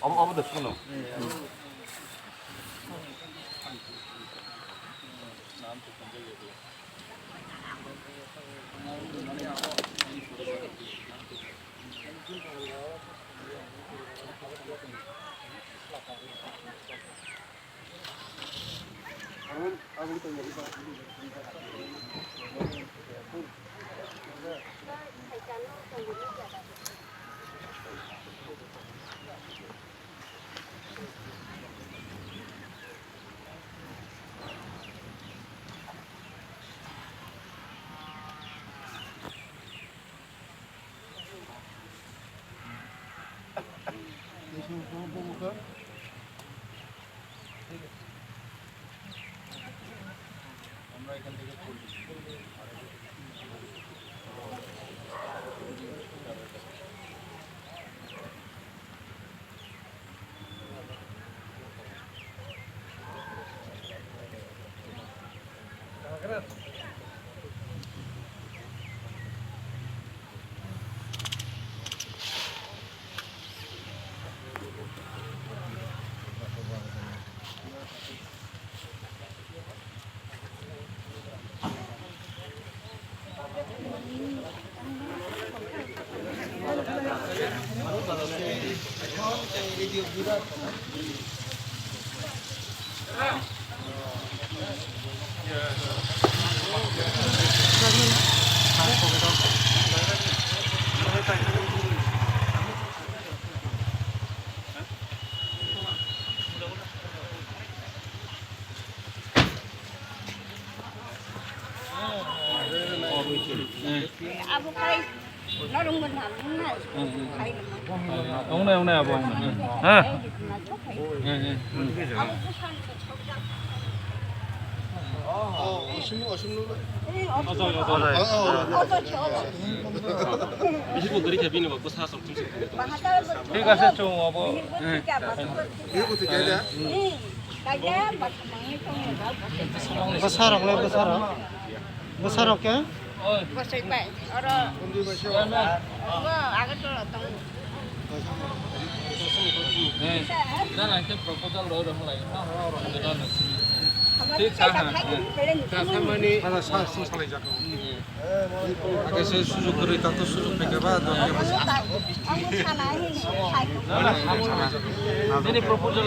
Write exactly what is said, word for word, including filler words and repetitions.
Obo, obo de, suno. Abo kai norong bo nam nai. Ong nai, ong nai, abo ong nai. Ha? Abo ko san ko chok jak. Ojo, ojo. Ojo, ojo. Bisi bo gari khe bini bo bwsa sok thung sok. Thik ase, chwng abo. Bwsarok le bwsarok. Bwsarok khe? Bwsai bai. Oro. Bo Agartala tongo. Jana khe proposal rw rw lai. Thik sa ha. Kaisa mani. Ada sa sung salai jak. Kaisa sujuk kwrwi tato sujuk phaikha ba. Bini proposal.